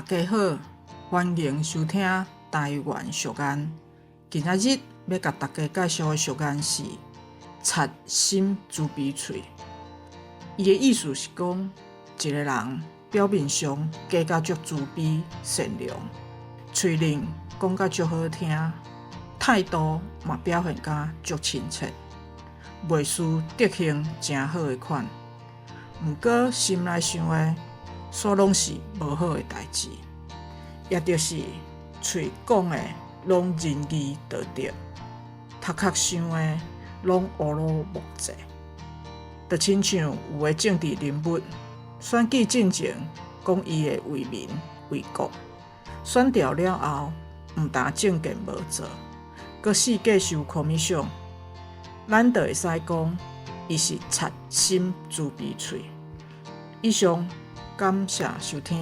家好，歡迎收聽台灣俗諺。今仔日欲共大家介紹的俗諺是“賊心慈悲喙”。伊的意思是講，一个人表面上假甲足慈悲善良，喙輪講甲足好聽，態度嘛表現甲足親切，袂輸德行誠好的款。毋過心內想的，煞攏是無好的代誌，也就是喙講的攏仁義道德，頭殼想的攏烏魯木濟。就親像有的政治人物選舉進前講伊會為民為國，選著了後，毋但政見無做，閣四界收 commission，咱就會使講伊是賊心慈悲喙。以上，感謝收聽。